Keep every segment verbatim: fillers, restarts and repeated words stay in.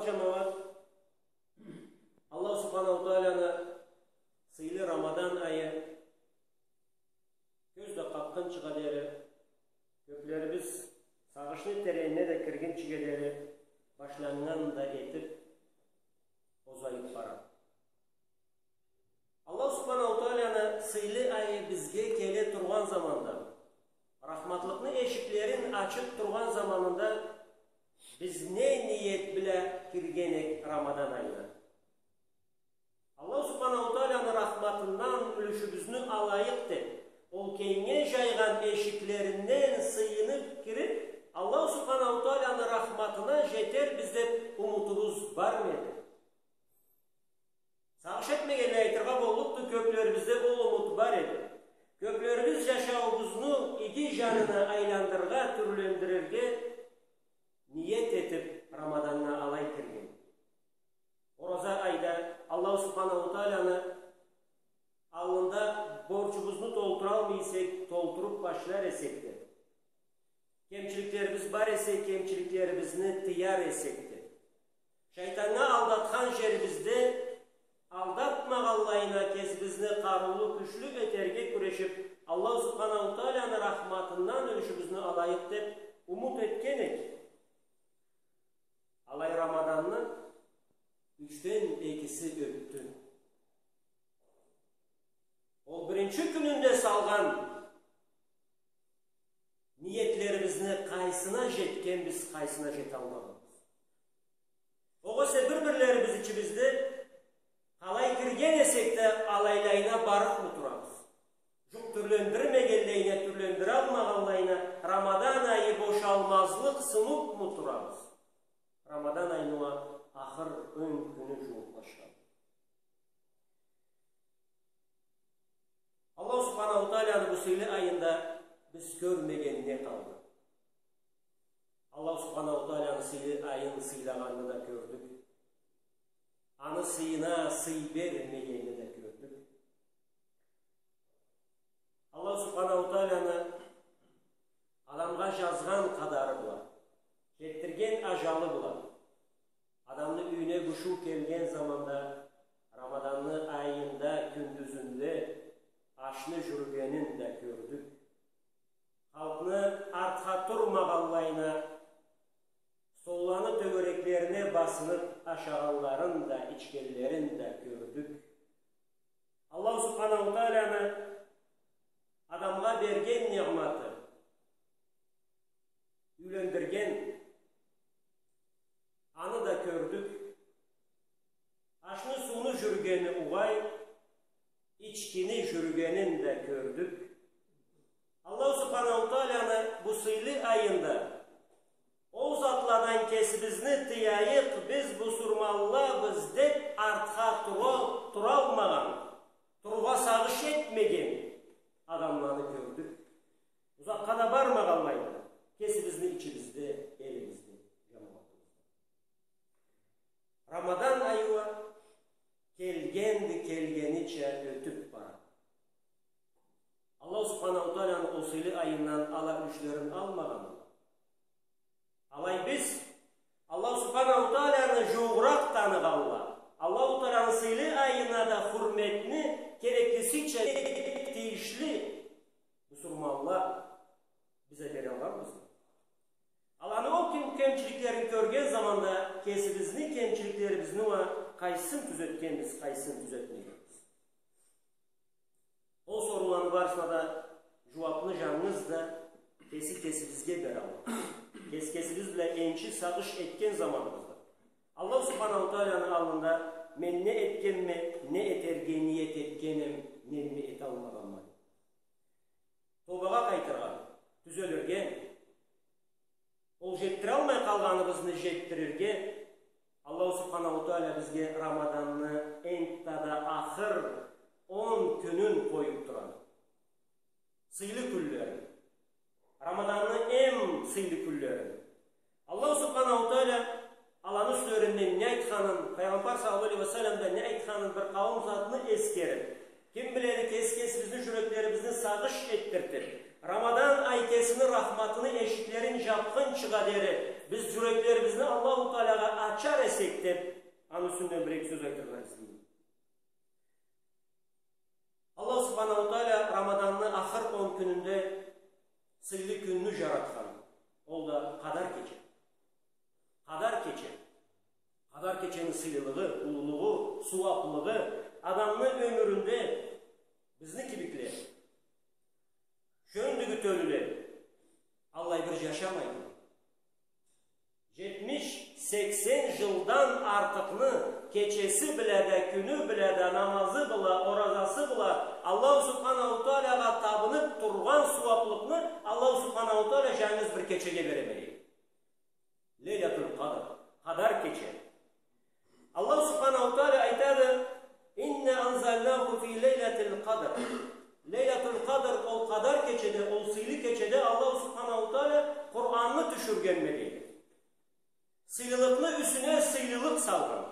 Джамагъат, Аллаху Субханаху Тааланы сыйлы Рамадан айы кёз да къакъгъынчыгъа дери, кёблерибиз сагъышны теренине да киргинчиге дери башланнган да этиб, озайыб бара. Аллаху Субханаху Тааланы сыйлы айы бизге келе тургъан заманда, рахматлыкъны эшиклерин ачыб тургъан заманында биз не ниет бла кирген эдик Рамадан айына? Аллаху Субханаху Тааланы рахматындан юлюшюбюзню алайыкъ деб, ол кенге джайгъан эшиклеринден сыйыныб кириб, Аллаху Субханаху Тааланы рахматына джетербиз деб умутубуз бармы эди? Сагъыш этмегенлей айтыргъа боллукъду, кёблерибизде ол умут бар эди. Кёблерибиз джашауубузну иги джанына айландырыргъа, тюрлендирирге ниет этиб, Рамаданнга алай кирген. Ораза айда Аллаху Субханаху Тааланы аллында борчубузну толтуралмай эсек, толтуруб башлар эсек да, кемчиликлерибиз бар эсе, кемчиликлерибизни тыяр эсек да, шайтаннга алдатхан джерибизде алдатмагъанлайына, кесибизни къарыулу, кючлю этерге кюрешиб, Аллаху Субханаху Тааланы рахматындан юлюшюбюзню алайыкъ деб умут этген эдик. Алай Рамаданны ючден экиси ётдю. Ол биринчи кюнюнде салгъан ниетлерибизни къайсына джетгенбиз, къайсына джеталмагъанбыз. Огъесе бир-бирлерибиз ичибизде къалай кирген эсек да, алайлайына барыбмы турабыз? Джукъ тюрлендирмегенлейине, тюрлендиралмагъанлайына, Рамадан айы бошалмазлыкъ сунубму турабыз? Рамадан айыны уа ахыр он кюню джууукълашхан. Аллаху Субханаху Тааланы бу сыйлы айында биз кёрмеген не къалды? Аллаху Субханаху Тааланы сыйлы айын сыйлагъанны да кёрдюк. Аны сыйына сый бермегенни да кёрдюк. Аллаху Субханаху Тааланы адамгъа джазгъан къадары бла, джетдирген аджалы бла, адамны юйюне гушуу келген заманда, Рамаданны айында кюндюзюнде ашны джюрюгенин да кёрдюк. Халкъны артха турмагъанлайына, столланы тёгереклерине басыныб, ашагъанларын да, ичгенлерин да кёрдюк. Аллаху Субханаху Тааланы адамгъа берген ниъматы, юйлендирген, аны да кёрдюк. Ашны, сууну джюрюгени угъай, ичкини джюрюгенин да кёрдюк. Аллаху Субханаху Тааланы бу сыйлы айында ол затладан кесибизни тыяйыкъ, биз бусурманлабыз деб артха тура-, туралмагъан, турургъа сагъыш этмеген адамланы кёрдюк. Узакъгъа да бармагъанлайына, кесибизни ичибизде, элибизде, джамагъатыбызда. Рамадан айы уа келгенди, келгенича ётюб бара. Аллаху Субханаху Тааланы ол сыйлы айындан ала юлюшлерин алмагъанла. Алай биз Аллаху Субханаху Тааланы джууугъуракъ таныгъанла, Аллаху Тааланы сыйлы айына да хурметни, кереклисича, тийишли бусурманла биз а бералгъанбызмы? Аланы ол кем-, кемчиликлерин кёрген заманда кесибизни кемчиликлерибизни уа къайсын тюзетгенбиз, къайсын тюзетмегенбиз? Ол сорууланы барысына да джууабны джангыз да кеси кесибизге бераллыкъ. Кес-, кесибиз бла энчи сагъыш этген заманыбызда, Аллаху Субханаху Тааланы аллында мен не этгенме, не этерге ниет этгенме, немми эталмагъанма деб. Тобагъа къайтыргъа, тюзелирге, ол джетдиралмай къалгъаныбызны джетдирирге, Аллаху Субханаху Таала бизге Рамаданны энтта да ахыр он кюнюн къоюб турады. Сыйлы кюнлерин. Рамаданны эм сыйлы кюнлерин. Аллаху Субханаху Таала аланы юслеринден не айтханын, Пайгъамбар саллаллаху алейхи ва саллам да не айтханын бир къауум затны эсгериб, ким биледи, кес-, кесибизни джюреклерибизни сагъыш этдиртиб, Рамадан ай кесини рахматыны эшиклерин джабхынчыгъа дери Биз джюреклерибизни Аллаху Таалагъа ачар эсек деб, аны юсюнден бир-эки сёз айтыргъа излейме. Аллаху Субханаху Тааля Рамаданны ахыр он кюнюнде сыйлы кюнню джаратхан. Ол да Къадар кече. Къадар кече. Къадар кечени сыйлылыгъы, уллулугъу, сууаблыгъы адамны ёмюрюнде бизни кибикле, шёндюгю тёлюле, аллай бир джашамайды. Джетмиш, сексен джылдан артыкъны кечеси бла да, кюню бла да, намазы бла, оразасы бла, Аллаху Субханаху Таалагъа табыныб тургъан сууаблыкъны Аллаху Субханаху Тааля джангыз бир кечеге береме дейди. Лейлатуль Къадр, Къадар кече. Аллаху Субханаху Тааля айтады: «Инна анзальнаху фи лейлатиль къадр». Лейлатуль Къадр, ол Къадар кечеде, ол сыйлы кечеде Аллаху Субханаху Тааля Къуранны тюшюргенме дейди. Сыйлылыкъны юсюне сыйлылыкъ салгъан.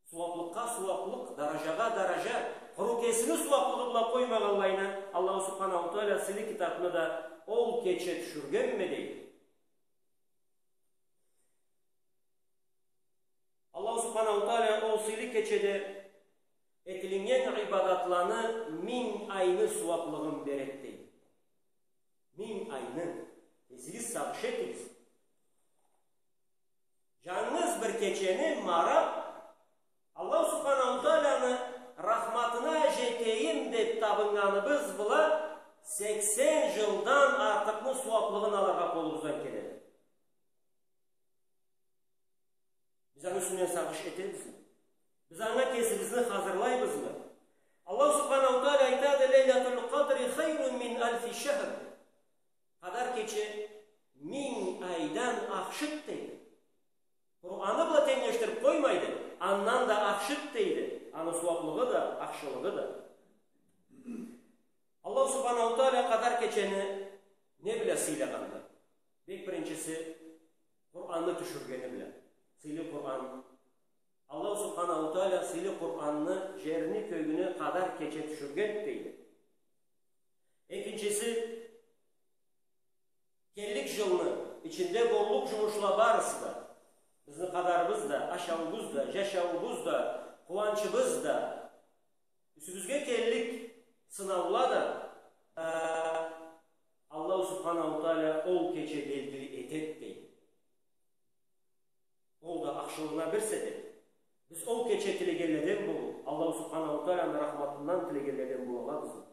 Сууаблыкъгъа сууаблыкъ, даражагъа даража, къуру кесини сууаблыгъы бла къоймагъанлайына, Аллаху Субханаху Тааля сыйлы китабны да ол кече тюшюргенме дейди. Аллаху Субханаху Тааля ол сыйлы кечеде этилиннген ибадатланы минг айны сууаблыгъын береди дейди. Минг айны. Кесигиз сагъыш этигиз. Джангыз бир кечени мараб, Аллаху Субханаху Тааляны рахматына джетейим деб табыннганыбыз бла сексен джылдан артыкъны сууаблыгъын алыргъа къолубуздан келеди. Биз аны юсюнден сагъыш этебизми? Биз анга кесибизни хазырлайбызмы? Аллаху Субханаху Тааля айтады: «Лейлатуль къадри хайрун мин альфи шахр». Къадар кече минг айдан ахшыды дейди. Къураны бла тенглешдириб къоймайды, андан да ахшыды дейди. Аны сууаблыгъы да, ахшылыгъы да. Аллаху Субханаху Тааля Къадар кечени не бла сыйлагъанды? Бек биринчиси, Къуранны тюшюргени бла. Сыйлы Къуран. Аллаху Субханаху Тааля сыйлы Къуранны джерни, кёгюню Къадар кече тюшюргенди дейди. Экинчиси, келлик джылны ичинде боллукъ джумушла барысы да, бизни къадарыбыз да, ашауубуз да, джашауубуз да, къууанчыбыз да, юсюбюзге келлик сынаула да, а, Аллаху Субханаху Тааля ол кече белгили этеди дейди. Ол да ахшылыгъына бир себеб. Биз ол кече тилегенледен болуб, Аллаху Субханаху Тааляны рахматындан тилегенледен бола алабызмы?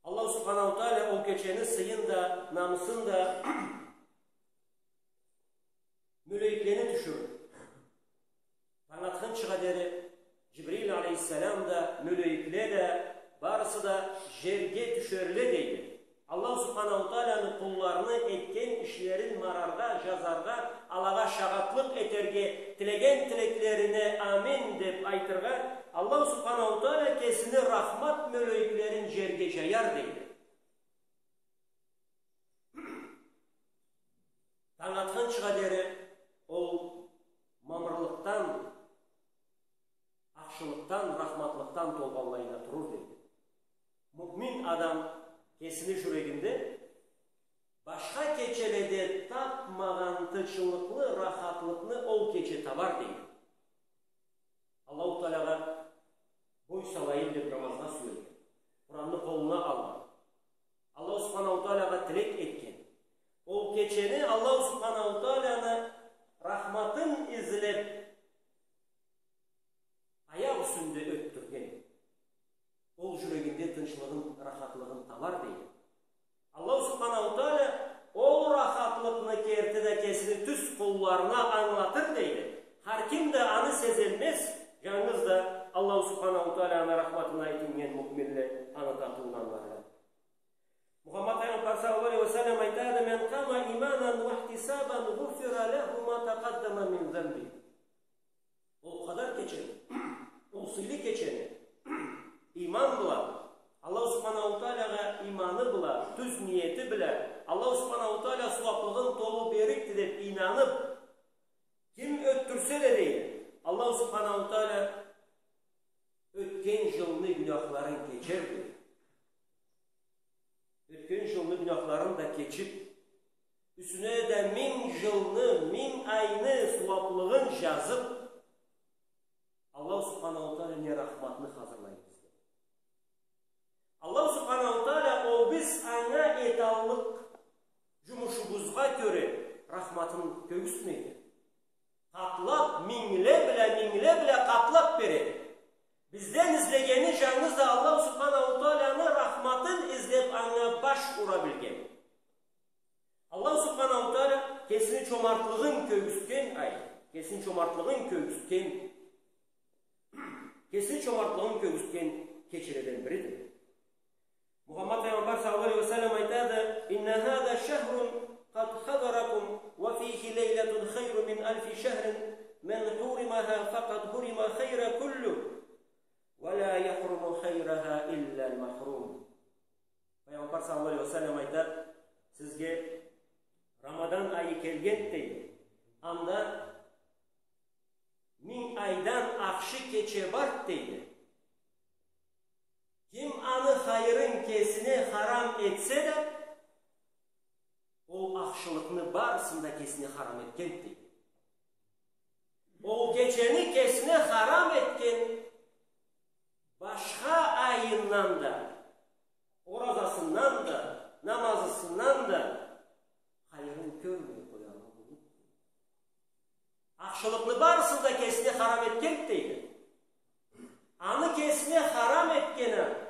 Аллаху Субханаху Тааля ол кечени сыйын да, намысын да мёлейиклени тюшюрдю. Танг атхынчыгъа дери Джибрил алейхиссалам да, мёлейикле да, барысы да джерге тюшерле дейди. Аллаху Субханаху Тааляны къулларыны этген ишлерин мараргъа, джазаргъа, алагъа шагъатлыкъ этерге, тилеген тилеклерине амин деб айтыргъа, Аллаху Субханаху Тааля кесини рахмат мёлейиклерин джерге джаяр дейди. Танг атхынчыгъа дери ол мамырлыкъдан, ахшылыкъдан, рахматлыкъдан толгъанлайына турур дейди. Муъмин адам кесини джюрегинде башха кечеледе табмагъан тынчлыкълы, рахатлыкъны ол кече табар дейди. Аллаху Таалагъа бой салайым деб намазгъа сюелген, Къуранны къолуна алгъан, Аллаху Субханаху Таалагъа тилек этген, ол кечени Аллаху Субханаху Тааляны рахматын излеб, аякъ юсюнде ётдюрген, ол джюрегинде тынчлыгъын, рахатлыгъын табар дейди. Аллаху Субханаху Тааля ол рахатлыкъны керти да кесини тюз къулларына ангылатыр дейди. Хар ким да аны сезелмез, джангыз да Аллаху Субханаху Тааляны рахматына этиннген муъминле аны татыуундан ангылар. Мухаммад Пайгъамбар саллаллаху алейхи ва саллам айтады: «Ман къама иманан ва ихтисабан, гъуфира лаху ма такъаддама мин занбихи». Ол Къадар кечени, ол сыйлы кечени иман бла, Аллаху Субханаху Таалягъа иманы бла, тюз ниети бла, Аллаху Субханаху Тааля сууаблыгъын толу берикди деб ийнаныб, ким ётдюрсе да, дейди, Аллаху Субханаху Тааля ётген джылны гюнахларын кечерди. Ётген жылны гюнахларын да кечип, юсюне да минг жылны, минг айны сууаплыгъын жазып, Аллаху Субханаху Тааля не рахматны хазырлай бизге. Аллаху Субханаху Тааля ол биз анга эталлыкъ жумушубузгъа кёре рахматын кёргюзтмейди. Къатлап, мингле бла, мингле бла къатлап береди. Бизден излегени жангыз да Аллаху Субханаху Тааляны рахматын излеп, анга баш ура билген. Аллаху Субханаху Тааля кесини чомартлыгъын кёргюзтген ай, кесини чомартлыгъын кёргюзтген, кесини чомартлыгъын кёргюзтген кечеледен бириди. Мухаммад Пайгъамбар саллаллаху алейхи ва саллам айтады: «Инна хаза шахрун къад хазаракум, ва фихи лейлатун хайру мин алфи шахрин, ман хуримаха факъад хурима хайра куллю, ва ла яхруму хайраха иллал махрум». Пайгъамбар саллаллаху алейхи ва саллам айтады: «Сизге Рамадан айы келгенди, — дейди, — анда минг айдан ахшы кече барды, — дейди. — Ким аны хайырын кесине харам этсе да, ол ахшылыкъны барысын да кесине харам этгенди, — дейди. — Ол кечени кесине харам этген, башха айындан да, оразасындан да, намазысындан да хайырын кёрмей къояргъа боллукъду. Ахшылыкъны барысын да кесине харам этгенди, — дейди. — Аны кесине харам этген а,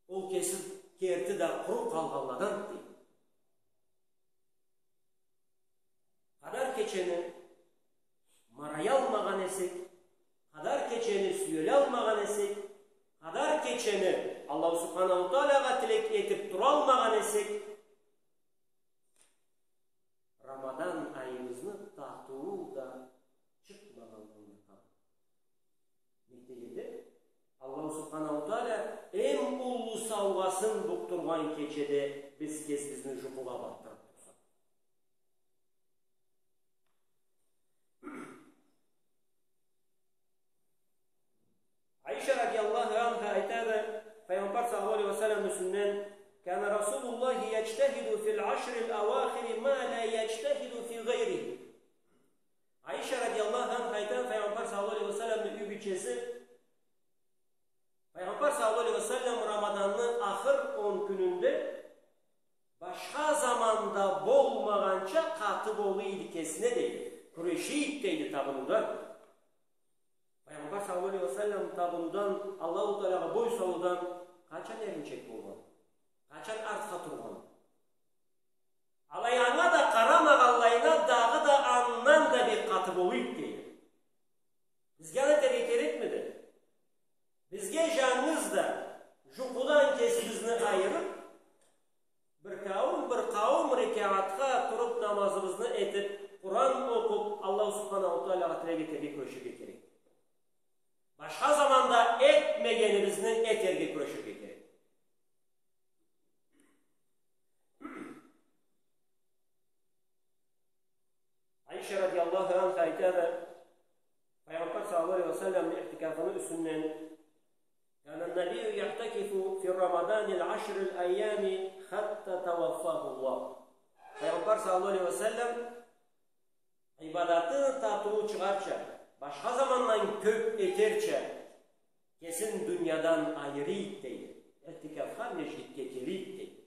ол кеси керти да къуру къалгъанладан, — дейди. Къадар кечени мараялмагъан эсек, къадар кечени сюелалмагъан эсек, къадар кечени Аллаху Субханаху Таалягъа тилек этип туралмагъан эсек, Рамадан айыбызны татыуу да чыкъмагъанлай къалды. Нек дегенде, Аллаху Субханаху Тааля эм уллу саугъасын букъдургъан кечеде биз кесибизни жукъугъа батдырып турсакъ. Айша радияллаху анха айтады, Пайгъамбар саллаллаху алейхи ва саллам юсюнден: «Кана Расулуллахи яджтахиду фил ашрил авахири ма ля яджтахиду фи гъайрихи». Айша радияллаху анха айтады, Пайгъамбар саллаллаху алейхи ва салламны юй бийчеси, Пайгъамбар саллаллаху алейхи ва саллам Рамаданны ахыр он кюнюнде башха заманда болмагъанча къаты болуй эди кесине, дейди. Кюрешей эди, дейди, табынууда. Пайгъамбар саллаллаху алейхи ва саллам табынуудан, Аллаху Таалягъа бой салуудан къачан эринчек болгъан? Къачан артха тургъан? Алай, анга да къарамагъанлайына, дагъыда андан да бек къаты болуй эди, дейди. Бизге аны этерге керекмиди? Бизге жангыз да жукъудан кесибизни айырып, бир къауум, бир къауум рекятха туруп, намазыбызны этип, Къуран окъуп, Аллаху Субханаху Таалягъа тилек этерге кюреширге керек. Башха заманда этмегенибизни этерге кюреширге керек. Айша радияллаху анха айтады, Пайгъамбар саллаллаху алейхи ва салламны иътикафыны юсюнден: «Кана ннабийю яътакифу фи Рамаданил ашрил айями хатта таваффахуллах». Пайгъамбар саллаллаху алейхи ва саллам ибадатын татыуу чыгъарча, башха замандан кёп этерча, кесин дуниядан айырый эди, дейди. Иътикафха межгитге келий эди, дейди.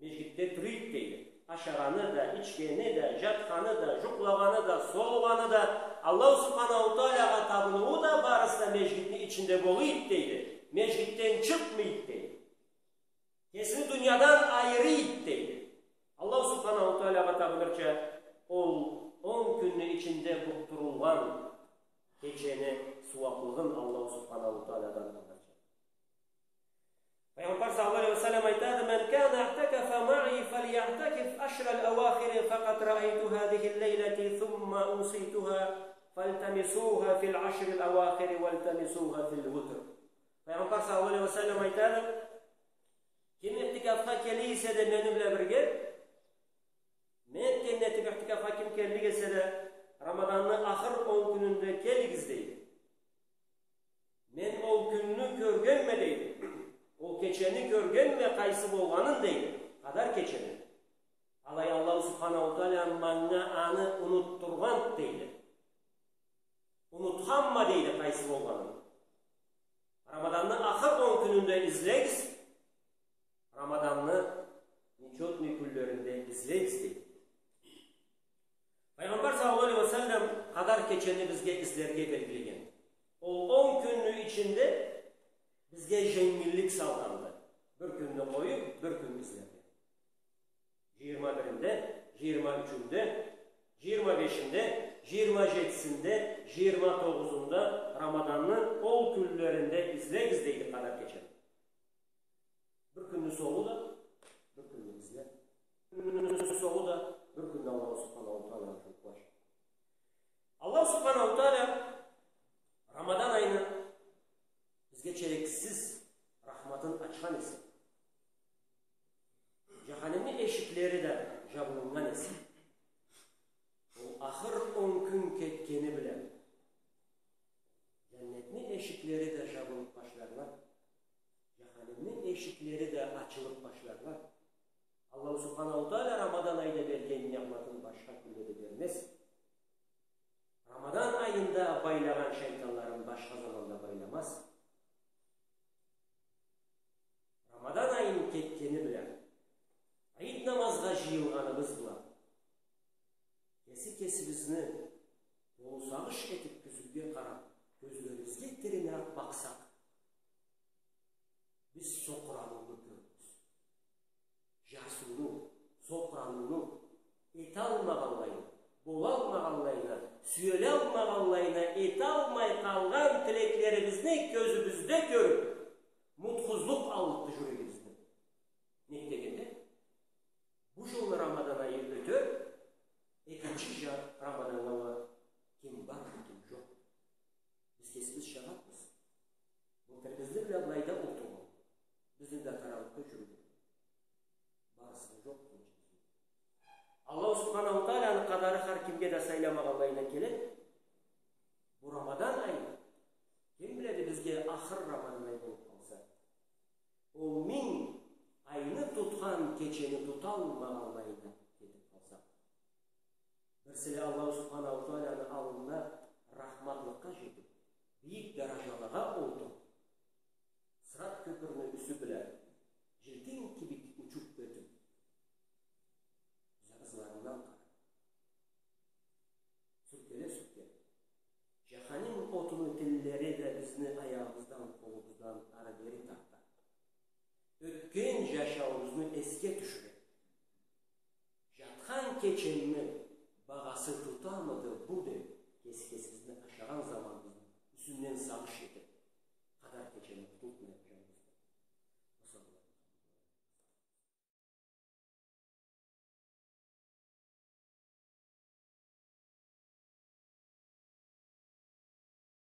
Межгитде туруй эди, дейди. Ашагъаны да, ичгени да, жатханы да, жукълагъаны да, солугъаны да, Аллаху Субханаху Таалягъа табыныуу да, барысы да межгитни ичинде болуй эди, дейди. Межгитден чыкъмай эди, дейди. Кесин дуниядан айырый эди, дейди. Аллаху Субханаху Таалягъа табынырча, ол он кюнню ичинде букъдурулгъан кечени сууаплыгъын Аллаху Субханаху Таалядан алырча. Пайгъамбар саллаллаху алейхи ва саллам айтады: «Ман кана иътакафа маъи фальяътакиф ашрал авахири, факъад раайту хазихил лейлати сумма унситуха, фальтамисуха фил ашрил авахири вальтамисуха фил витр». Пайгъамбар саллаллаху алейхи ва саллам айтады: «Ким иътикафха келе эсе да мени бла бирге, мен этгенни этип иътикафха ким келлик эсе да, Рамаданны ахыр он кюнюнде келигиз, — дейди. — Мен ол кюнню кёргенме, — дейди. — Ол кечени кёргенме къайсы болгъанын, дейди, Къадар кечени. Алай Аллаху Субханаху Тааля манга аны унутдургъан, дейди. Унутханма, дейди, къайсы болгъанын. Рамаданны ахыр он кюнюнде излегиз, Рамаданны нечётный кюнлеринде излегиз, дейди. Пайгъамбар саллаллаху алейхи ва саллам Къадар кечени бизге излерге белгилеген. Ол он кюнню ичинде бизге женгиллик салгъанды. Бир кюнню къоюп, бир кюн излерге. Жыйырма биринде, жыйырма ючюнде, жыйырма бешинде, жыйырма жетисинде, жыйырма тогъузунда Рамаданны ол кюнлеринде излегиз, дейди, Къадар кечени. Бир кюнню согъу да, бир кюнню изле. Бир кюнню согъу да, бир кюнню Аллаху Субханаху Тааля ючюн къураш. Аллаху Субханаху Тааля Рамадан айны бизге чексиз рахматын ачхан эсе, жаханимни эшиклери да жабылыннган эсе, ол ахыр он кюн кетгени бла жаннетни эшиклери да жабылып башларла, жаханимни эшиклери да ачылып башларла. Аллаху Субханаху Тааля Рамадан айда берген ниъматын башха кюнде да бермез. Рамадан айында байлагъан шайтанларын башха заманда байламаз. Рамадан айны кетгени бла, ид намазгъа жыйылгъаныбыз бла, кеси-кесибизни толу сагъыш этип, кёзюуге къарап, кёзлерибизге тирине бакъсакъ, биз сокъуранууну кёрюрбюз. Жарсыуну, сокъуранууну, эталмагъанлайына, болалмагъанлайына, сюелалмагъанлайына, эталмай къалгъан тилеклерибизни кёзюбюзде кёрюп, мутхузлукъ аллыкъды жюрегибизде. Нек дегенде, бу жылны Рамадан айы ётер, экинчи жа-, Рамаданнга уа ким барды, ким жокъду. Биз кесибиз шагъатбыз. Былтыр бизни бла былайда олтургъан, бизни да къарангылыкъда жюрюген, барысы да жокъду. Аллаху Субханаху Тааляны къадары хар кимге да сайламагъанлайына келеди. Бу Рамадан айы, ким биледи, бизге ахыр Рамадан ай болуп къалса, ол минг айны тутхан кечени туталмагъанлайына кетип къалса. Бирсиле Аллаху Субханаху Тааляны аллында рахматлыкъгъа жетип, бийик даражалагъа олтуруп, Сырат кёпюрню юсю бла жилтин кибик учуп ётюп, ызларындан къарап, сюркеле-сюркеле, жаханим отуну тиллери да бизни аягъыбыздан, къолубуздан ары-бери тарта. Ётген жашауубузну эсге тюшюре. Жатхан кечемни багъасы тутамыды бу деп, кеси-кесибизни ашагъан заманыбызны юсюнден сагъыш этип,